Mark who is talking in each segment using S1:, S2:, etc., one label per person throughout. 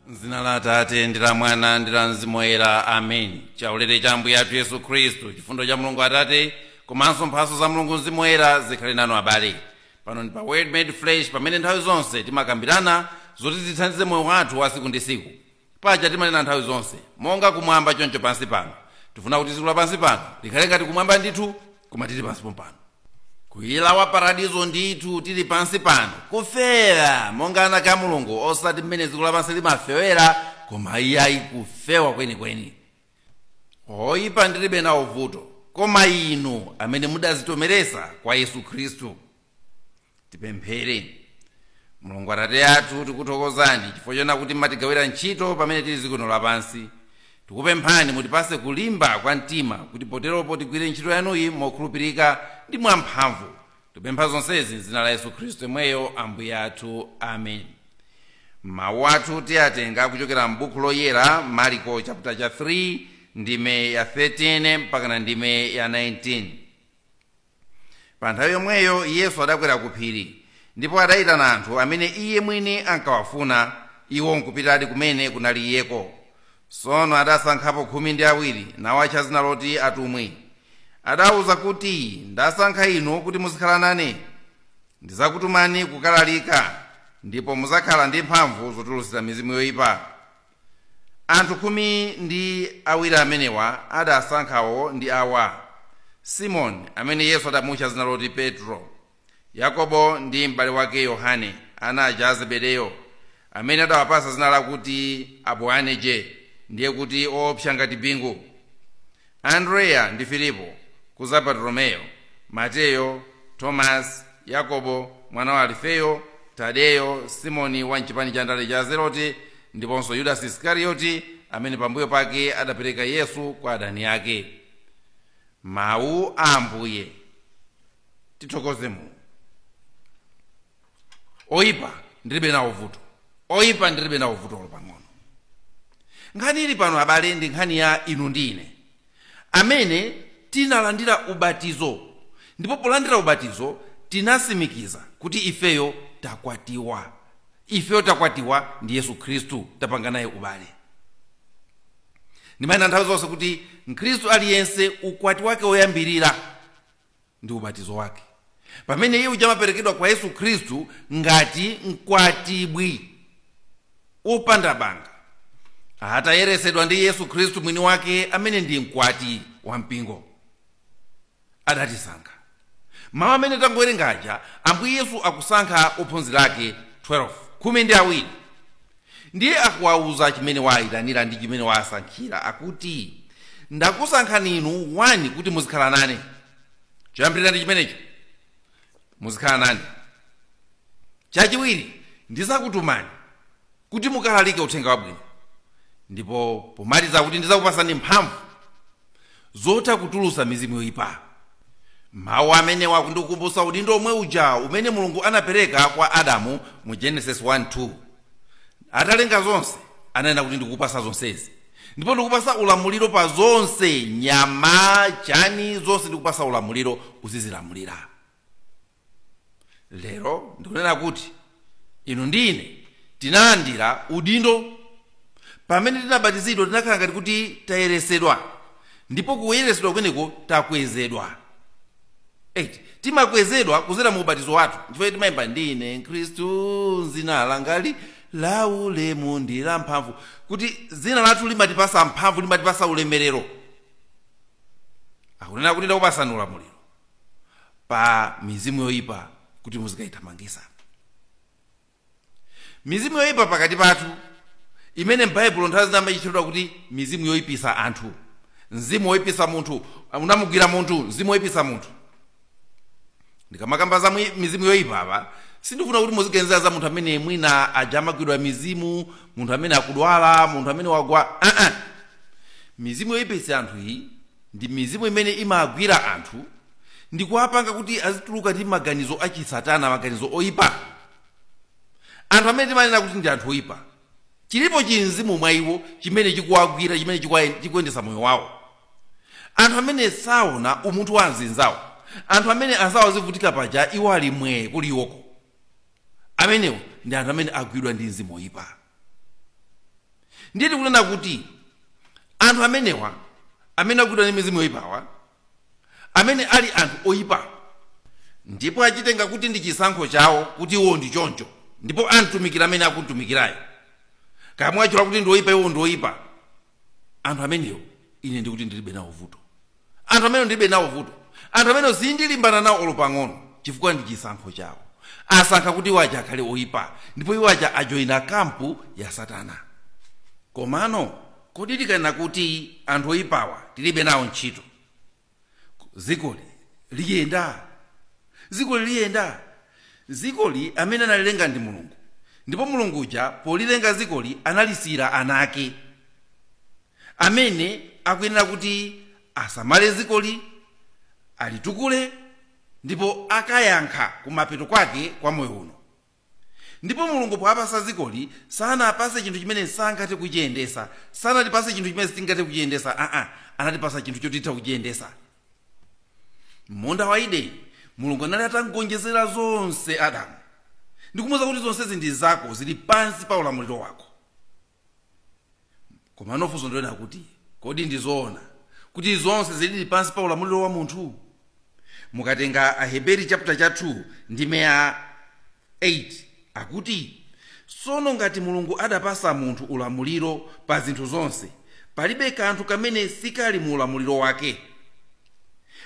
S1: M'dzina la Atate ndi la Mwana ndi la Mzimu Woyera, amen. Chaulere cha Ambuye athu Yesu Khristu, chifundo cha Mulungu Atate komanso mphatso za Mulungu Mzimu Woyera zikhale nanu abale. Pano ndi pa Word Made Flesh, pamene nthawi zonse timakambirana zoti zithandize moyo wathu wa siku ndi siku. Paja timanena nthawi zonse, monga kumwamba choncho pansi pano. Tifuna kuti dziko la pansi pano likhale ngati kumwamba ndithu, koma tili pansi pompano. Kuyilawa paradizo ndithu tili pansi pano, kufewa monga ana a Mulungu, osati mmene dziko lapansi limafewera, koma iyayi, kufewa kwenikweni. Oyipa ndilibe nawo vuto, koma inu amene mudazitomeresa kwa Yesu Khristu. Tipemphere. Mulungu Atate athu, tikuthokozani chifukwa chona kuti mmatigawira ntchito pamene tili dziko lino lapansi. Tikupemphani mutipase kulimba kwa mtima kuti poteropo tigwire ntchito yanuyi mokhulupirika ndi mwamphamvu. Tipempha zonsezi m'dzina la Yesu Khristu yemweyo Ambuye athu, amen. Mawu athu tiyatenga kuchokera m'buku loyera Mariko chapter cha 3, ndime ya 13 mpakana ndime ya 19. Pa nthawi yomweyo Yesu adakwera ku phiri, ndipo adayitana anthu amene iye mwini ankawafuna, iwo nkupitadi kumene kunali iyeko. Tsono adasankhapo 12, nawatcha dzina loti atumwi. Adawuza kuti, ndasankha inu kuti muzikhala nane, ndizakutumani kukalalika, ndipo muzakhala ndi mphamvu zotulutsira mizimu yoyipa. Anthu 12 amenewa adasankhawo ndi awa: Simoni, amene Yesu adamutcha dzina loti Petro, Yakobo ndi m'bale wake Yohane, ana aja a Zebedeyo, amene adawapasa dzina lakuti Aboaneje, ndiye kuti oopsa ngati bingu, Andreya ndi Filipo, kuza Bartolomeyo, Mateyo, Tomasi, Yakobo mwana wa Alifeyo, Tadeyo, Simoni wa mchipani cha ndale cha Zeloti, ndiponso Yudasi Isikarioti, amene pambuyo pake adapereka Yesu kwa adani ake. Mawu a Ambuye. Tithokoze Mulungu. Oyipa ndilibe nawo vuto, oyipa ndilibe nawo vuto pang'ono. Nkhani ili pano abale ndi nkhani ya inu ndi ine amene tinalandira ubatizo, ndipo polandira ubatizo tinasimikiza kuti ifeyo takwatiwa, ifeyo takwatiwa ndi Yesu Khristu, tapanga naye ubale. Ndimayena nthawi zonse kuti mkhristu aliyense ukwati wake woyambirira ndi ubatizo wake, pamene iye uja amaperekedwa kwa Yesu Khristu ngati mkwatibwi wopanda banga, atayeresedwa ndi Yesu Khristu mwini wake amene ndi mkwati wa mpingo. Adatisankha. Mawu amene tangowerengaja, Ambuye Yesu akusankha ophunzira ake 12, 12, ndiye akuwauza chimene wayitanira ndi chimene wasankhira. Akuti, ndakusankhani inu 1 kuti muzikhala nane. Choyambirira ndi chimenecho, muzikhala nane. Chachiwiri, ndizakutumani kuti mukalalike uthenga wabwino, ndipo pomaliza kuti ndizakupasani mphamvu zotha kutulutsa mizimu yoyipa. Mawu amenewa akundikumbutsa udindo omwe uja umene Mulungu anapereka kwa Adamu mu Genesis 1:2. Atalenga zonse, ananena kuti ndikupasa zonsezi, ndipo ndikupasa ulamuliro pa zonse, nyama, chani, zonse ndikupasa ulamuliro, uzizilamulira. Lero ndikunena kuti inu ndi ine tinalandira udindo pamene tinabatizidwa. Tinakhala ngati kuti tayeresedwa, ndipo kuyeresedwa kumeneko takwezedwa. 8 timakwezedwa kuzera mu ubatizo wathu. Chifukwa timayimba, ndine Mkhristu, dzina langali la ulemu ndi la mphamvu, kuti dzina lathu limatipasa mphamvu, limatipasa ulemerero. Akunena kuti ndakupasani ulamuliro pa mizimu yoyipa kuti muzikayithamangisa mizimu yoyipa pakati pathu, imene m'Baibulo nthawi zina amachitchedwa kuti mizimu yoyipisa anthu. Mzimu woyipisa munthu, unamugwira munthu, mzimu woyipisa munthu. Ndikamakamba za mizimu yoyipa apa, sindifuna kuti muziganizira za munthu amene mwina aja amagwidwa mizimu, munthu amene akudwala, munthu amene wagwa. Mizimu yoyipisa anthu iyi ndi mizimu imene imagwira anthu ndikuwapanga kuti azituluka ndi maganizo achisatana, maganizo oyipa. Anthu amene timanena kuti ndi anthu oyipa, chilipo chinzimu mwa iwo chimene chikuwagwira, chimene chikuyendetsa moyo wawo. Anthu amene saona umunthu wa anzinzawo, anthu amene anzawo azivutika paja iwo ali mwee kuli iwoko, amenewo ndi anthu amene agwidwa ndi mzimu oyipa. Ndiye tikunena kuti anthu amenewa amene akugwidwa ndi mizimu yoyipawa, amene ali anthu oyipa ndipo achitenga kuti ndi chisankho chawo kuti iwo ndi choncho, ndipo amtumikira amene akumtumikirayo, kamwe achula kuti ndi oyipa, iwo ndi oyipa. Anthu amenewo ine ndikuti ndilibe nawo vuto. Anthu amenewo ndilibe nawo vuto. Anthu amenewo sindilimbana nawo olo pang'ono, chifukwa ndi chisankho chawo. Asankha kuti iwo aja akhale oyipa, ndipo iwo aja ajoyina kampu ya Satana. Komano kodi tikanena kuti anthu oyipawa tilibe nawo ntchito, zikoli liyenda? Zikoli liyenda? Zikoli amene analilenga ndi Mulungu, ndipo Mulungu uja polilenga zikoli analisiyira ana ake amene akuyenera kuti asamale zikoli, alitukule, ndipo akayankha kumapeto kwake kwa moyo uno. Ndipo Mulungu poapasa zikoli sanapase chinthu chimene sangathe kuchiyendesa, sanatipase chinthu chimene sitingathe kuchiyendesa. Anatipasa chinthu chotitha kuchiyendesa. Munda wa Edeni Mulungu anali atangonjezera zonse Adamu, ndikumuwuza kuti zonsezi ndi zako, zili pansi pa ulamuliro wako. Koma nofunso ndiyona kuti kodi ndizoona kuti zonse zilili pansi pa ulamuliro wa munthu? Mukatenga Aheberi chapter cha 2 ndime ya 8 akuti, sono ngati Mulungu adapasa munthu ulamuliro pa zinthu zonse, palibe kanthu kamene sikali mu ulamuliro wake.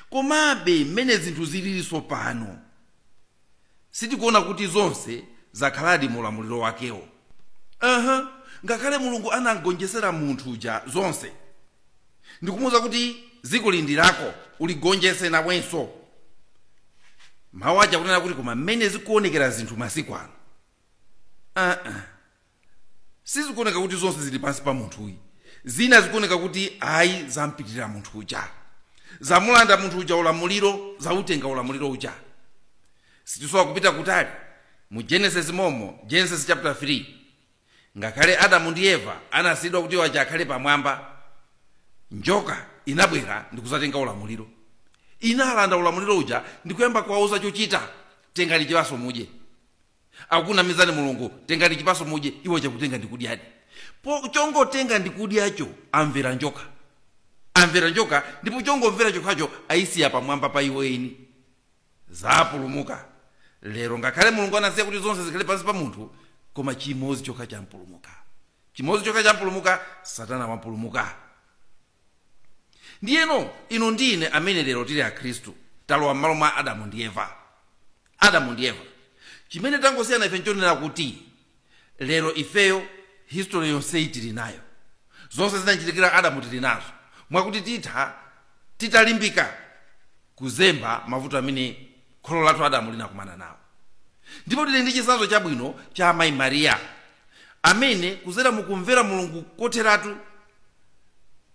S1: Komabe mmene zinthu zililinso pano sitikuona kuti zonse zakhaladi mu ulamuliro wakewo. Ngakhale Mulungu anangonjesera munthu uja zonse, ndikumuwuza kuti dziko lindi lako, uligonjese nawenso. Mawu aja kunena kuti koma mmene zikuonekera zinthu masiku ano, sizikuoneka kuti zonse zili pansi pa munthuyi. Zina zikuoneka kuti ayi, zampitirira munthu uja, zamulanda munthu uja ulamuliro, zautenga ulamuliro uja. Sitisowa kupita kutali, mu Genesis momo, Genesis chapter 3, ngakhale Adamu ndi Eva anasiyidwa kuti waja akhale pamwamba, njoka inabwera ndikuzatenga ulamuliro. Inalanda ulamuliro uja ndikuyamba kuwauza chochita: tengani chipaso mudye, akukunamizani Mulungu, tengani chipaso mudye. Iwo chakutenga ndikudyadi, po chongotenga ndikudyacho amvera njoka, amvera njoka, ndipo chongomvera chokhacho ayisiya pamwamba pa iwo eni, zapulumuka. Lero ngakhale Mulungu anasiya kuti zonse zikhale pansi pa munthu, koma chimodzi chokha champulumuka, chimodzi chokha champulumuka, Satana wampulumuka. Ndiyeno ino ndine amene lero tili akhristu, talowa m'malo mwa Adamu ndi Eva. Adamu ndi Eva, chimene tangosiyana ife nchonena kuti lero ifeyo history yonseyi tili nayo, zonse zinachitikira Adamu tili nazo, mwakuti titha titalimbika kuzemba mavuto amene kholo lathu Adamu linakumana nawo. Ndipo tili ndi chitsanzo chabwino cha amayi Mariya, amene kuzera mukumvera Mulungu kotheratu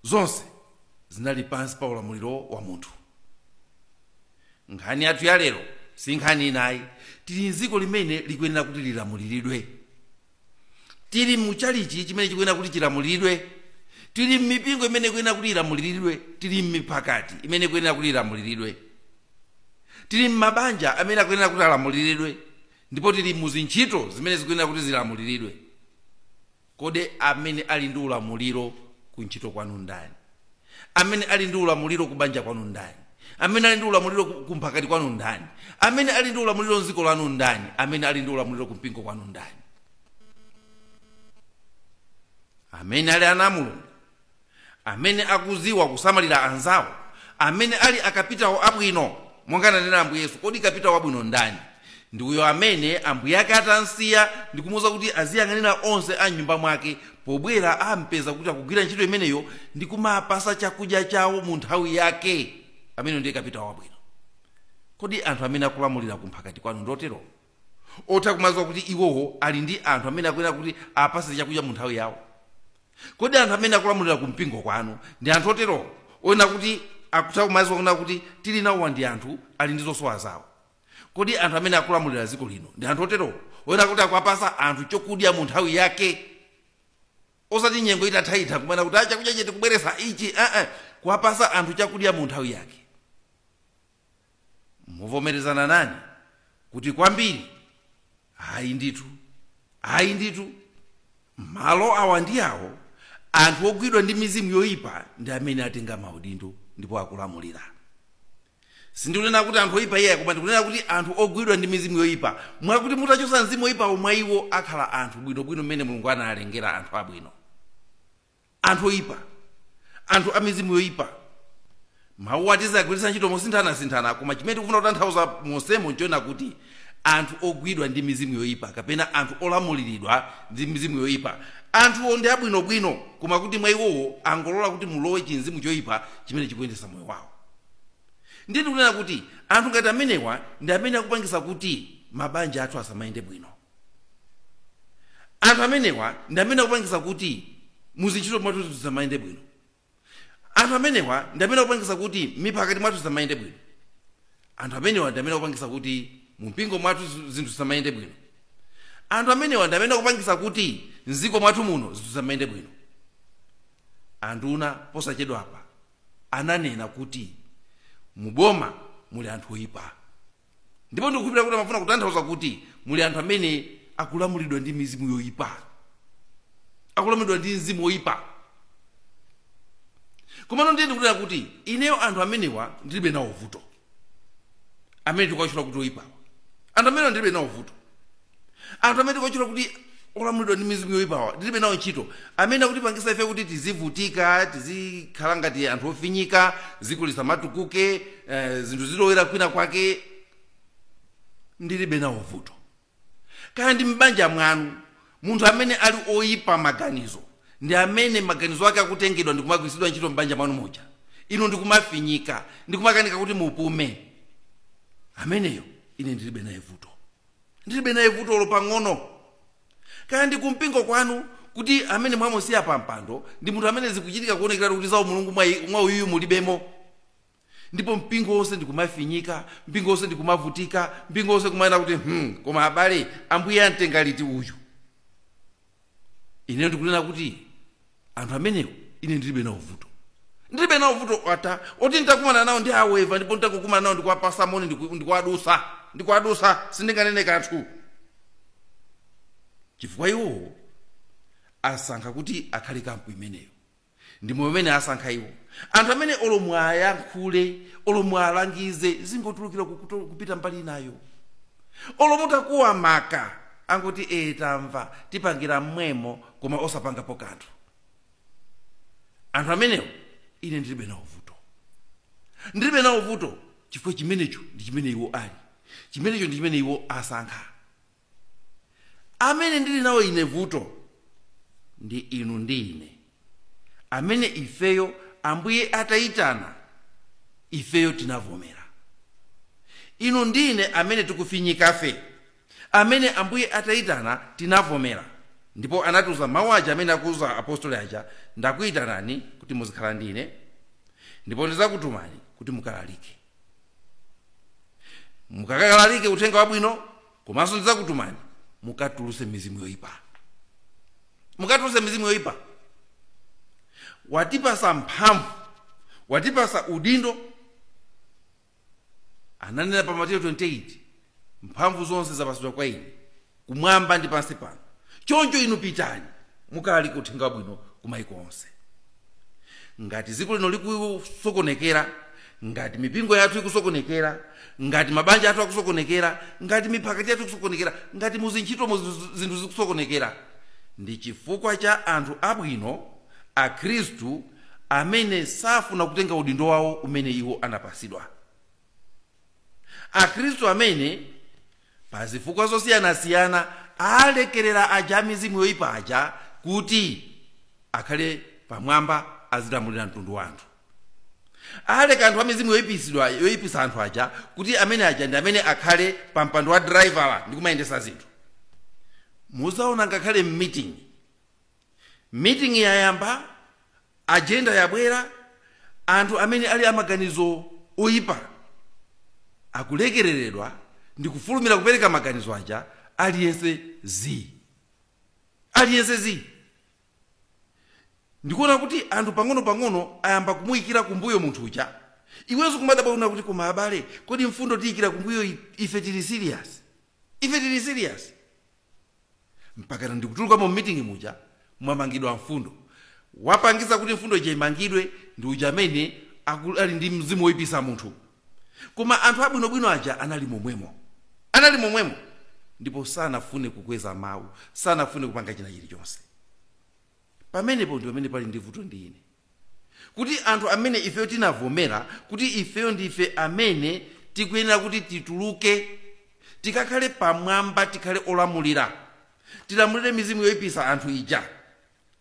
S1: zonse zinali pansi pa ulamuliro wa munthu. Nkhani yathu ya lero si nkhani inayi. Tili mdziko limene likuyenera kuti lilamuliridwe, tili muchalichi chimene chikuyenera kuti chilamuliridwe, tili m'mipingo imene ikuyenera kuti ilamuliridwe, tili m'miphakati imene ikuyenera kuti ilamuliridwe, tili m'mabanja amene akuyenera kuti alamuliridwe, ndipo tili muzintchito zimene zikuyenera kuti zilamuliridwe. Kodi amene ali ndi ulamuliro ku ntchito kwanu ndani? Amene ali ndi ulamuliro ku banja kwanu ndani? Amene ali ndi ulamuliro ku mphakati kwanu ndani? Amene ali ndi ulamuliro mdziko lanu ndani? Amene ali ndi ulamuliro ku mpingo kwanu ndani? Amene ali ana a Mulungu, amene akuziwa kusamalira anzawo, amene ali akapitawo abwino, monga ananena Ambuye Yesu. Kodi kapitawo wabwino ndani? Ndi uyo amene ambuye ake atansiya ndikumuwuza kuti aziyang'anira onse a nyumba mwake, pobwera ampeza kuti akugwira ntchito imeneyo ndi kumapasa chakudya chawo mu nthawi yake. Amene ndiye kapitawo wabwino. Kodi anthu amene akulamulira kumphakati kwanu ndotero, otha kumadziwa kuti iwowo ali ndi anthu amene akuyenera kuti apase chakudya mu nthawi yawo? Kodi anthu amene akulamulira kumpingo kwanu ndi anthu otero, oyenera kuti akutha kumadziwa kunena kuti tili nawowa ndi anthu ali ndi zosowa zawo? Kodi anthu amene akulamulira dziko lino ndi anthu otero, oyenera kuti akuwapasa anthu chokudya mu nthawi yake, osati nyengo itathaitha kumana kuti chakudya chete kubweresa ichi, kuwapasa anthu chakudya mu nthawi yake? Muvomerezana nani kuti kwambiri ayi ndithu, ayi ndithu, malo awa ndi awo Anthu ogwidwa ndi mizimu yoyipa ndi amene atenga maudindo ndipo akulamulira. Sindikunena kuti anthu oyipa iye, koma ndikunena kuti anthu ogwidwa ndi mizimu yoyipa, mwakuti mutachosa mzimu woyipawo mwa iwo akhala anthu bwinobwino mmene Mulungu analengera anthu abwino. Anthu oyipa, anthu a mizimu yoyipa. Mawu atizagwiritsa ntchito mosinthanasinthana, koma chimene tikufuna kutanthauza monsemo nchoona kuti anthu ogwidwa ndi mizimu yoyipa kapena anthu olamuliridwa ndi mizimu yoyipa, anthuwo ndi abwinobwino, koma kuti mwa iwowo angolola kuti mulowe chinzimu choyipa chimene chikuyendetsa moyo wawo. Ndiye tikunena kuti anthu ngati amenewa ndi amene akupangisa kuti mabanja athu asamayende bwino. Anthu amenewa ndi amene akupangisa kuti muzintchito mwathu zisamayende bwino. Anthu amenewa ndi amene akupangisa kuti miphakati mwathu zisamayende bwino. Anthu amenewa ndi amene akupangisa kuti mumpingo mwathu zinthu zisamayende bwino. Anthu amenewa ndi amene akupangisa kuti mdziko mwathu muno zinthu zisamayende bwino. Anduna posachedwapa ananena kuti muboma muli anthu oyipa, ndipo ndikukhulupirira kuti amafuna kutanthauza kuti muli anthu amene akulamulidwa ndi mizimu yoyipa, akulamulidwa ndi mzimu woyipa. Komano ndiye ndikunena kuti ineyo anthu amenewa ndilibe nawo vuto, amene tikuwatchula kuti oyipawa, anthu amenewa ndilibe nawo vuto. Anthu amene tikuwatchula kuti olamulidwa ndi mizimu yoyipawa ndilibe nawo ntchito, amene akutipangisa ife kuti tizivutika, tizikhala ngati anthu ofinyika, dziko lisamatukuke, zinthu zilowera kwina kwake, ndilibe nawo vuto. Kaya ndi m'banja mwanu, munthu amene ali oyipa maganizo ndi amene maganizo ake akutengedwa ndi kumagwiritsidwa ntchito m'banja mwanu muja, inu ndikumafinyika, ndikumakanika kuti mupume, ameneyo ine ndilibe naye vuto, ndilibe naye vutolo pang'ono. Kaya ndi kumpingo kwanu, kuti amene mwamusiya pa mpando ndi munthu amene zikuchitika kuonekera kuti za umulungu mwa uyuyu mulibemo, ndipo mpingo wonse ndikumafinyika, mpingo wonse ndikumavutika, mpingo wonse kumayena kuti koma abale, Ambuye amtenga liti uyu? Ine ndikunena kuti anthu amenewo ine ndilibe nawo vuto, ndilibe nawo vuto ata oti nditakumana nawo ndi aweva, ndipo nditakukumana nawo ndikuwapasa moni, ndikuwadusa, ndikuwadusa, sindinganene kanthu, chifukwa iwowo asankha kuti akhale kampu imeneyo, ndi moyo umene asankha iwo. Anthu amene olomwe ayankhule, olomwe alangize, zingotulukira kupita mbali inayo, olomwe utakuwa maka angoti ee tamva, tipangira mmwemo, koma osapangapo kanthu. Anthu amenewo ine ndilibe nawo vuto, ndilibe nawo vuto, chifukwa chimenecho ndi chimene iwo ali, chimenecho ndi chimene iwo asankha. Amene ndili nawo ine vuto ndi inu ndi ine, amene ifeyo Ambuye atayitana ifeyo tinavomera. Inu ndi ine amene tikufinyikafe, amene Ambuye atayitana tinavomera, ndipo anatiuza mawu aja amene akuuza apostoli aja, ndakuyitanani kuti muzikhala ndi ine, ndipo ndidzakutumani kuti mukalalike, mukakalalike uthenga wabwino, komanso ndidzakutumani mukatulutse mizimu yoyipa, mukatulutse mizimu yoyipa. Watipasa mphamvu, watipasa udindo. Ananena pa Mateyu 28, mphamvu zonse zapasidwa kwa ine kumwamba ndi pansi pano, choncho inu pitani mukalalike uthenga wabwino ku mayiko onse. Ngati dziko lino likusokonekera, ngati mipingo yathu ikusokonekera, ngati mabanja athu akusokonekera, ngati miphakati yathu ikusokonekera, ngati muzintchito zinthu zikusokonekera, ndi chifukwa cha anthu abwino akhristu amene safuna kutenga udindo wawo umene iwo anapasidwa. Akhristu amene pa zifukwa zosiyanasiyana alekerera aja mizimu yoyipa aja kuti akhale pamwamba azilamulira mtundu wa anthu, aleka anthu a mizimu yoyipisidwa yoyipisa anthu aja kuti amene aja ndi amene akhale pa mpando wa driver ndi kumayendesa zinthu. Muzaona ngakhale meeting, meeting yayamba, agenda yabwera, anthu amene ali amaganizo oyipa akulekereredwa ndi kufulumira kupereka maganizo aja, aliyense zi, aliyense zi. Ndikuona kuti anthu pang'ono-pang'ono ayamba kumuyikira kumbuyo munthu uja. Iwenso kumadabwa kuti koma abale, kodi mfundo tiyikira kumbuyo ife tili serious, ife tili serious? Mpaka ndikutuluka mu meeting muja mwamangidwa mfundo. Wapangisa kuti mfundo ija imangidwe ndi uja amene ali ndi mzimu woyipisa munthu. Koma anthu abwinobwino aja anali momwemo, anali momwemo, ndipo sanafune kukweza mawu, sanafune kupanga china chilichonse. Pamenepo ndi pamene pali ndi vuto ndi ine, kuti anthu amene ifeyo tinavomera kuti ifeyo ndife amene tikuyenera kuti tituluke, tikakhale pamwamba, tikhale olamulira, tilamulire mizimu yoyipisa anthu ija.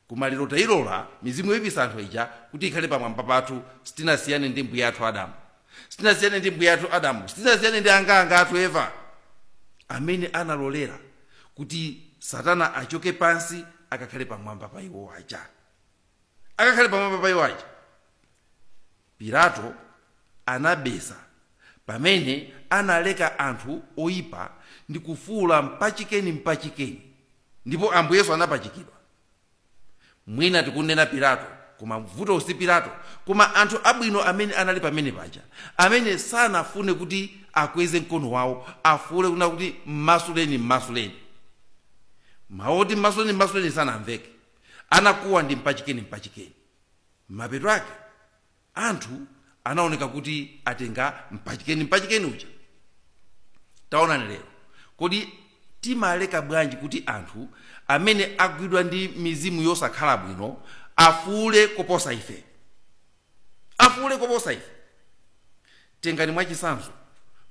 S1: Koma lero tayilola mizimu yoyipisa anthu ija kuti ikhale pamwamba pathu. Sitinasiyane ndi mbuye athu Adamu, sitinasiyane ndi mbuye athu Adamu, sitinasiyane ndi anganga athu Eva, amene analolera kuti Satana achoke pansi akakhale pamwamba pa iwo aja, akakhale pamwamba pa iwo aja. Pilato anabesa pamene analeka anthu oyipa ndi kufuwula mpachikeni, mpachikeni, ndipo Ambuye Yesu anapachikidwa. Mwina tikunena Pilato, koma vuto si Pilato, koma anthu abwino amene anali pamene paja, amene sanafune kuti akweze mkono wawo afuwule kuna kuti mmasuleni, mmasuleni. Mawu oti mmasuleni, mmasuleni sanamveke, anakuwa ndi mpachikeni, mpachikeni. Mapeto ake anthu anaoneka kuti atenga mpachikeni, mpachikeni uja. Taonani lero, kodi timaleka bwanji kuti anthu amene agwidwa ndi mizimu yosakhala bwino afuule koposa ife, afuule koposa ife? Tengani mwachitsanzo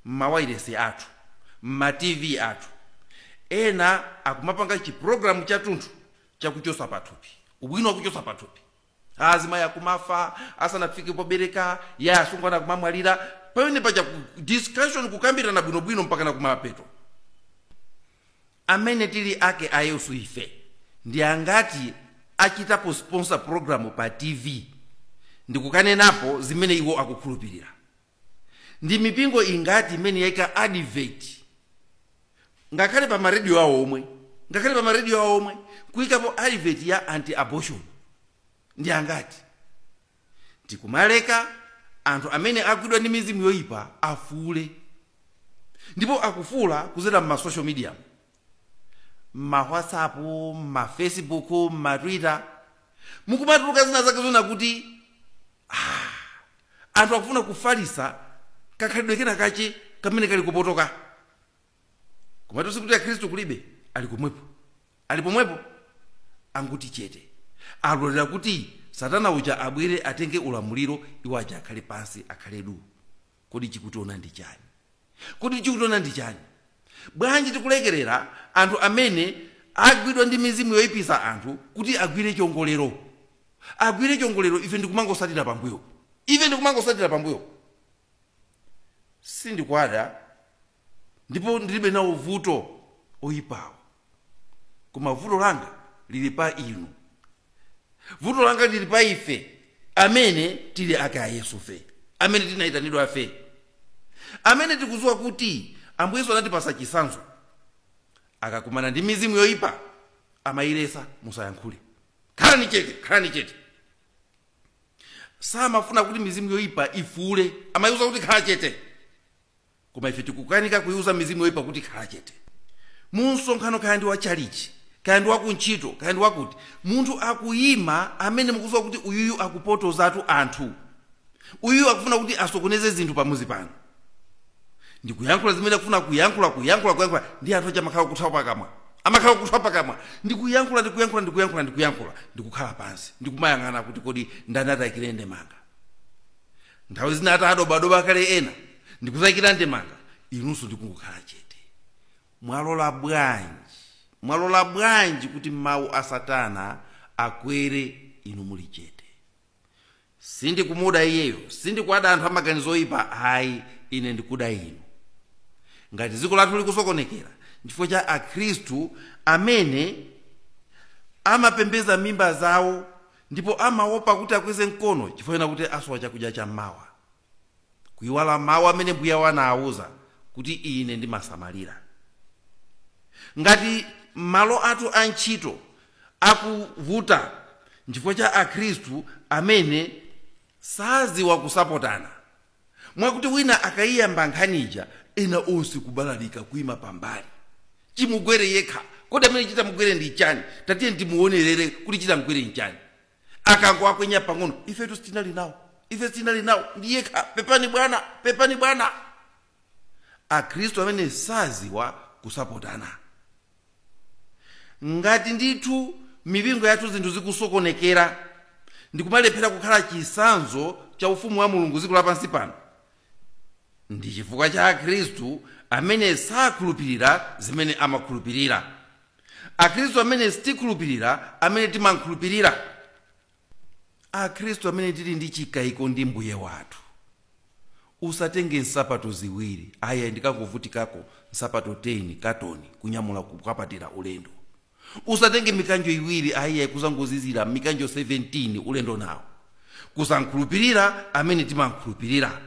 S1: m'mawailesi athu, m'ma TV athu, ena akumapanga chipulogalamu chathunthu chakuchosa pathupi, ubwino wakuchosa pathupi. Azimayi akumafa asanafike pobereka, ya asungwana akumamwalira. Pamene paja discussion, kukambirana bwinobwino mpaka na kumapeto. Amene tili ake a Yesu ife ndi angati achitapo sponsor program pa TV ndikukanenapo zimene iwo akukhulupirira? Ndi mipingo ingati imene yayika advert ngakhale pa marediyo awo omwe, ngakhale pa marediyo awo omwe kuyikapo advert ya anti-abortion? Ndi angati? Tikumaleka anthu amene agwidwa ndi mizimu yoyipa afuule, ndipo akufuula kuzera m'ma social media, ma WhatsApp, ma Facebook, ma Twitter, mukumatuluka zina zake zona kuti anthu akufuna kufalisa kakhalidwe kena kache kamene kali kupotoka. Komatu sikuti akhristu kulibe, ali komwepo, ali pomwepo, anguti chete, alolera kuti Satana uja abwere atenge ulamuliro, iwo aja akhale pansi, akhale du. Kodi chikutiona ndi chani? Kodi chikutiona ndi chani? Bwanji tikulekerera anthu amene agwidwa ndi mizimu yoyipisa anthu kuti agwire chongolero, agwire chongolero, ife ndikumangosatira pambuyo, ife ndikumangosatira pambuyo? Sindikwada ndipo ndilibe nawo vuto oyipawo, koma vuto langa lili pa inu, vuto langa lili pa ife amene tili ake a Yesu fe, amene tinayitanidwa fe, amene tikudziwa kuti Ambuye Yesu anatipasa chitsanzo. Akakumana ndi mizimu yoyipa amayilesa, musayankhule, khalani chete, khalani chete. Samafuna kuti mizimu yoyipa ifuule, amayiuza kuti khala chete. Koma ife tikukanika kuyiuza mizimu yoyipa kuti khala chete. Mu msonkhano, kaya ndi wa chalichi, kaya ndi wakuntchito, kaya ndi wakuti, munthu akuyima amene mukudziwa kuti uyuyu akupotozatu anthu, uyuyu akufuna kuti asokoneze zinthu pamuzi pano, ndikuyankhula zimene akufuna kuyankhula, kuyankhula, kuyankhula, ndi anthu aja amakhala kuthawa pakamwa, amakhala kuthawa pakamwa, ndikuyankhula, ndikuyankhula, ndikuyankhula, ndikuyankhula, ndikukhala pansi ndikumayang'ana kuti kodi ndani atayikire ndemanga. Nthawi zina atadobadoba kale ena ndikutayikira ndemanga, inunso ndikungokhala chete. Mwalola bwanji, mwalola bwanji kuti mawu a Satana akwere inu muli chete? Sindikumuda iyeyo, sindikuada anthu amaganizo oyipa, ayi, ine ndikuda inu. Ngati dziko lathu likusokonekera chifukwa cha akhristu amene amapembeza mimba zawo ndipo amaopa kuti akweze mkono chifukwa kuti asowa chakudya chammawa, kuyiwala mawu amene mbuye wanawuza kuti ine ndimasamalira. Ngati malo athu a ntchito akuvuta chifukwa cha akhristu amene saziwa kusapotana, mwakuti wina akayiyamba nkhanija ena onse kubalalika kuyima pambali, chimugwere yekha. Kodi amene chitamugwere ndi chani? Tatiye timuonerere kuti chitamugwere nchani. Akangoakwenya pang'ono, ifetu sitinali nawo, ife sitinali nawo, ndiyekha, pepani bwana, pepani bwana. Akhristu amene saziwa kusapotana. Ngati ndithu mipingo yathu zinthu zikusokonekera ndikumalephera kukhala chisanzo cha ufumu wa Mulungu dziko lapansi pano, ndi chifukwa cha akhristu amene sakhulupirira zimene amakhulupirira, akhristu amene sitikhulupirira amene timankhulupirira, akhristu amene tili ndi chikayiko ndi mbuye wathu. Usatenge nsapato ziwiri, aya ndikangovutikako nsapato 10 katoni kunyamula kukapatira ulendo. Usatenge mikanjo iwiri, ayiya kuzangozizira mikanjo 17 ulendo nawo. Kusankhulupirira amene timankhulupirira.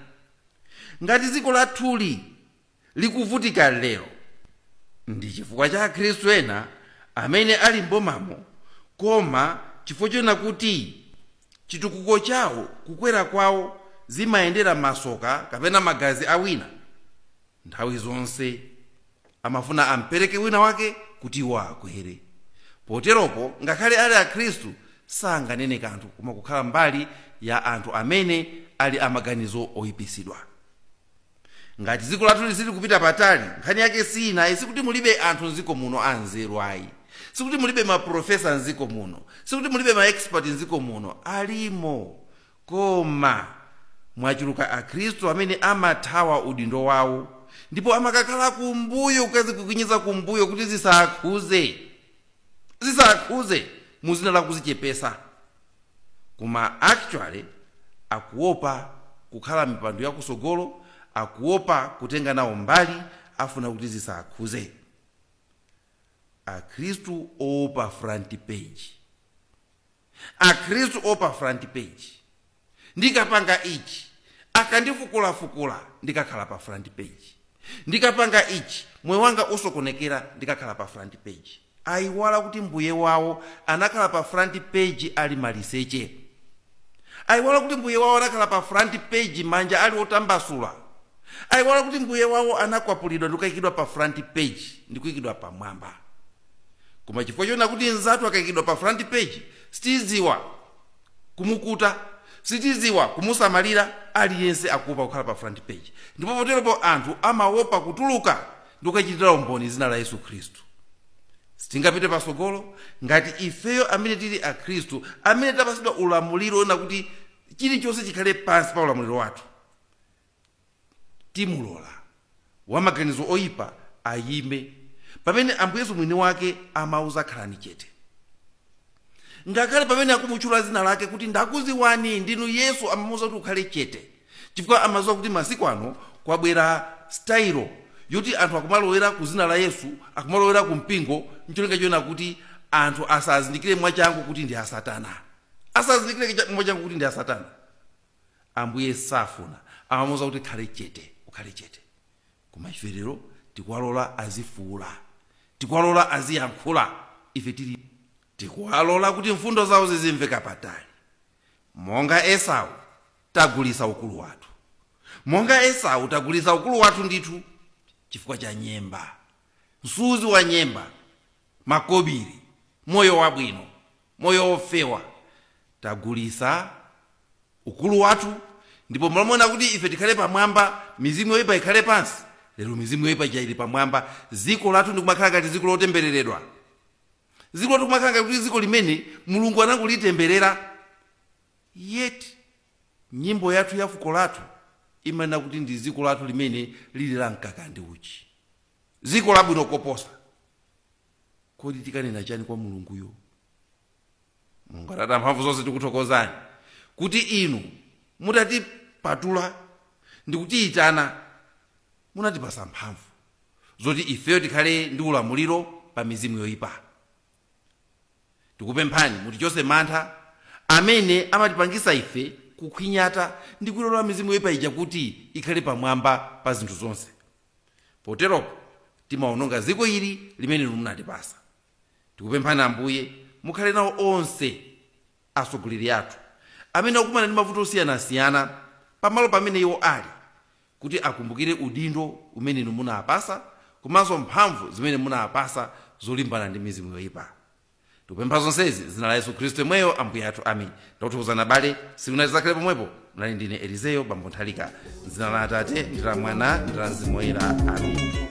S1: Ngati dziko lathuli likuvutika lero, ndi chifukwa cha akhristu ena amene ali mbomamo, koma chifukwa chona kuti chitukuko chawo, kukwera kwawo zimayendera masoka kapena magazi awina, nthawi zonse amafuna ampereke wina wake kuti iwo akwere. Poteropo ngakhale ali akhristu sanganene kanthu, koma kukhala mbali ya anthu amene ali amaganizo oyipisidwa. Ngati dziko lathu lisili kupita patali, nkhani yake sina, sikuti mulibe anthu mdziko muno anzeru ayi, sikuti mulibe maprofesa mdziko muno, sikuti mulibe maexpert mdziko muno, alimo. Koma mwachuluka akhristu amene amathawa udindo wawo ndipo amakakhala kumbuyo, kukazikukinyiza kumbuyo kuti zisakhuze, zisakhuze muzina la kuzichepesa. Koma actually akuopa kukhala mipando yakusogolo, akuopa kutenga nawo mbali, afuna kuti zisakhuze. Akhristu opa front page, akhristu opa front page. Ndikapanga ichi akandifukulafukula, ndikakhala pa front page. Ndikapanga ichi moyo wanga usokonekera, ndikakhala pa front page. Ayiwala kuti mbuye wawo anakhala pa front page ali maliseche. Ayiwala kuti mbuye wawo anakhala pa front page manja ali otambasula. Ayiwala kuti mbuye wawo anakwapulidwa ndikuyikidwa pa front page, ndikuyikidwa pamwamba. Koma chifukwa chona kuti nzathu akayikidwa pa front page, sitiziwa kumukuta, sitiziwa kumusamalira, aliyense akuopa kukhala pa front page. Ndipo poteropo anthu amaopa kutuluka ndikukachitira umboni zina la Yesu Khristu. Sitingapite pasogolo ngati ifeyo amene tili akhristu, amene tapasidwa ulamuliro na kuti chilichonse chikhale pansi pa ulamuliro wathu, timulola wamaganizo oyipa ayime pamene Ambuye Yesu mwini wake amauza khalani chete. Ngakhale pamene akumutchula zina lake kuti ndakuziwani ndinu Yesu, amamuuza kuti ukhale chete, chifukwa amaziwa kuti masiku ano kwabwera style yoti anthu akumalowera ku zina la Yesu, akumalowera ku mpingo, ncholinga chona kuti anthu asazindikire mwachangu kuti ndi asatana, asazindikire mwachangu kuti ndi asatana. Ambuye safuna, amamuuza kuti khale chete, ukhale chete. Koma ife lero tikuwalola azifuula, tikuwalola aziyankhula, ife tili tikuwalola kuti mfundo zawo zizimveka patali. Monga Esau tagulisa ukulu wathu, monga Esau tagulisa ukulu wathu ndithu chifukwa cha nyemba, msuzi wa nyemba, makobiri, moyo wabwino, moyo ofewa. Tagulisa ukulu wathu, ndipo mlomona kuti ife tikhale pamwamba, mizimu yoyipa ikhale pansi. Lero mizimu yoyipa ija ili pamwamba, dziko lathu ndikumakhala ngati dziko lotembereredwa, dziko lathu kumakhala ngati kuti dziko limene Mulungu anakulitemberera. Yet nyimbo yathu ya fuko lathu imanena kuti ndi dziko lathu limene lili la mkaka ndi uchi, dziko labwino koposa. Kodi tikanena chani kwa Mulunguyo? Mulungu Atate mphamvu zonse, tikuthokozani kuti inu mutatipatula ndikutiyitana, munatipasa mphamvu zoti ifeyo tikhale ndi ulamuliro pa mizimu yoyipa. Tikupemphani mutichose mantha amene amatipangisa ife kukhwinyata ndi kulola mizimu yoyipa ija kuti ikhale pamwamba pa zinthu zonse. Poteropo timaononga dziko ili limene inu munatipasa. Tikupemphani Ambuye, mukhale nawo onse atsogoleri athu amene akumana ndi mavuto osiyanasiyana pamalo pamene iwo ali, kuti akumbukire udindo umene inu munapasa komanso mphamvu zimene munapasa zolimbana ndi mizimu yoyipa. Tikupempha zonsezi zina la Yesu Khristu yemweyo Ambuye athu, amen. Ndakuthokozani abale, siku tizakhale pomwepo. Mnali ndine Elizeyo Bambo Nthalika. Mzina la Atate ndi la Mwana ndi la Mzimu Woyera, amen.